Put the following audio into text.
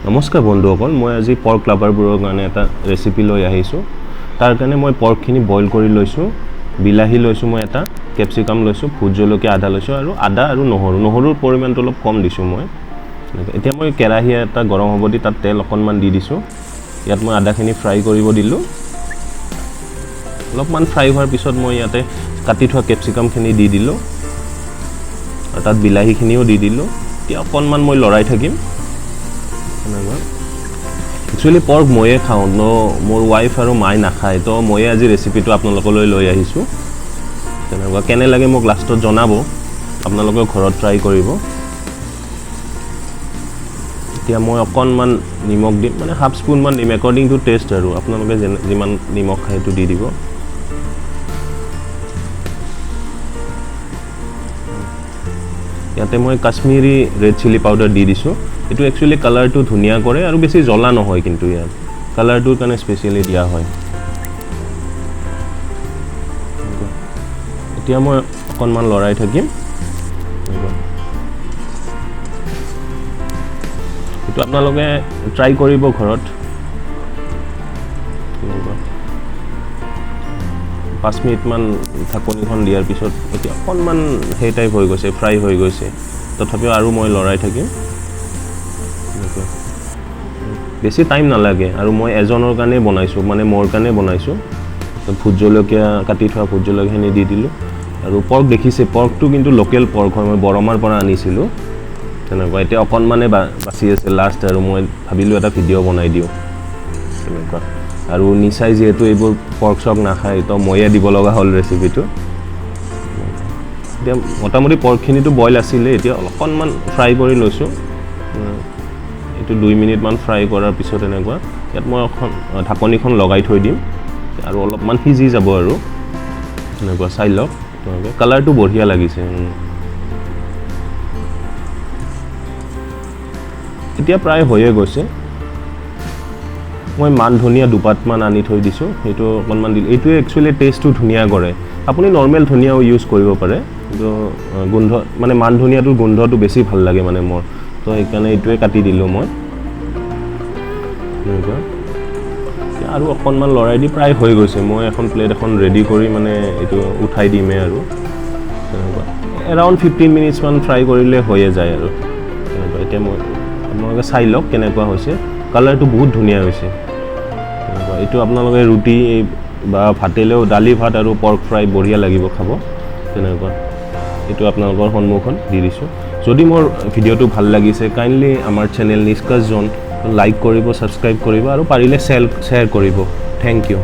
নমস্কাৰ বন্ধুসকল, মই আজি পৰ্ক লাভাৰবোৰৰ কাৰণে এটা ৰেচিপি লৈ আহিছোঁ। তাৰ কাৰণে মই পৰ্কখিনি বইল কৰি লৈছোঁ, বিলাহী লৈছোঁ মই এটা, কেপচিকাম লৈছোঁ, ভোট জলকীয়া আধা লৈছোঁ আৰু আদা আৰু নহৰু। নহৰুৰ পৰিমাণটো অলপ কম দিছোঁ মই। এতিয়া মই কেৰাহী এটা গৰম হ'ব দি তাত তেল অকণমান দি দিছোঁ। ইয়াত মই আদাখিনি ফ্ৰাই কৰিব দিলোঁ। অলপমান ফ্ৰাই হোৱাৰ পিছত মই ইয়াতে কাটি থোৱা কেপচিকামখিনি দি দিলোঁ আৰু তাত বিলাহীখিনিও দি দিলোঁ। এতিয়া অকণমান মই লৰাই থাকিম। তেনেকুৱা একচুৱেলি পৰ্ক ময়ে খাওঁ ন, মোৰ ৱাইফ আৰু মায়ে নাখায়, তো ময়ে আজি ৰেচিপিটো আপোনালোকলৈ লৈ আহিছোঁ। তেনেকুৱা কেনে লাগে মোক লাষ্টত জনাব, আপোনালোকেও ঘৰত ট্ৰাই কৰিব। এতিয়া মই অকণমান নিমখ দিম, মানে হাফ স্পুনমান দিম একৰ্ডিং টু টেষ্ট আৰু আপোনালোকে যিমান নিমখ খায় সেইটো দি দিব। ইয়াতে মই কাশ্মীৰী ৰেড চিলি পাউডাৰ দি দিছোঁ। এইটো একচুৱেলি কালাৰটো ধুনীয়া কৰে আৰু বেছি জ্বলা নহয়, কিন্তু ইয়াত কালাৰটোৰ কাৰণে স্পেচিয়েলি দিয়া হয়। এতিয়া মই অকণমান লৰাই থাকিম। এইটো আপোনালোকে ট্ৰাই কৰিব ঘৰত। 5 মিনিটমান ঢাকনিখন দিয়াৰ পিছত এতিয়া অকণমান সেই টাইপ হৈ গৈছে, ফ্ৰাই হৈ গৈছে। তথাপিও আৰু মই লৰাই থাকিম। বেছি টাইম নালাগে আৰু মই এজনৰ কাৰণেই বনাইছোঁ, মানে মোৰ কাৰণে বনাইছোঁ। ভোট জলকীয়া কাটি থোৱা ভোট জলকীয়াখিনি দি দিলোঁ। আৰু পৰ্ক দেখিছে, পৰ্কটো কিন্তু লোকেল পৰ্ক হয়, মই বৰমাৰ পৰা আনিছিলোঁ। তেনেকুৱা এতিয়া অকণমানে বাচি আছে লাষ্ট, আৰু মই ভাবিলোঁ এটা ভিডিঅ' বনাই দিওঁ তেনেকুৱা। আৰু নিচাই যিহেতু এইবোৰ পৰ্ক চৰ্ক নাখায়, তো ময়ে দিব লগা হ'ল ৰেচিপিটো। এতিয়া মোটামুটি পৰ্কখিনিতো বইল আছিলে, এতিয়া অকণমান ফ্ৰাই কৰি লৈছোঁ। এইটো 2 মিনিটমান ফ্ৰাই কৰাৰ পিছত এনেকুৱা ইয়াত মই এখন ঢাকনিখন লগাই থৈ দিম আৰু অলপমান সিজি যাব আৰু এনেকুৱা। চাই লওক আপোনালোকে, কালাৰটো বঢ়িয়া লাগিছে। এতিয়া প্ৰায় হৈয়ে গৈছে। মই মান ধনিয়া দুপাতমান আনি থৈ দিছোঁ, সেইটো অকণমান দিলোঁ। এইটোৱে একচুৱেলি টেষ্টটো ধুনীয়া কৰে। আপুনি নৰ্মেল ধনিয়াও ইউজ কৰিব পাৰে, কিন্তু গোন্ধ মানে মান ধনিয়াটোৰ গোন্ধটো বেছি ভাল লাগে মানে মোৰ, তো সেইকাৰণে এইটোৱে কাটি দিলোঁ মই। এনেকুৱা আৰু অকণমান লৰাই দি প্ৰায় হৈ গৈছে। মই এখন প্লেট এখন ৰেডি কৰি মানে এইটো উঠাই দিমেই আৰু তেনেকুৱা। এৰাউণ্ড 15 মিনিটছমান ফ্ৰাই কৰিলে হৈয়ে যায় আৰু তেনেকুৱা। এতিয়া মই আপোনালোকে চাই লওক কেনেকুৱা হৈছে, কালাৰটো বহুত ধুনীয়া হৈছে। তেনেকুৱা এইটো আপোনালোকে ৰুটি বা ভাতেলেও, দালি ভাত আৰু পৰ্ক ফ্ৰাই বঢ়িয়া লাগিব খাব। তেনেকুৱা এইটো আপোনালোকৰ সন্মুখত দি দিছোঁ। যদি মোৰ ভিডিঅ'টো ভাল লাগিছে, কাইণ্ডলি আমাৰ চেনেল নিষ্কাশ জ'ন লাইক কৰিব, ছাবস্ক্ৰাইব কৰিব আৰু পাৰিলে শ্বেয়াৰ কৰিব। Thank you.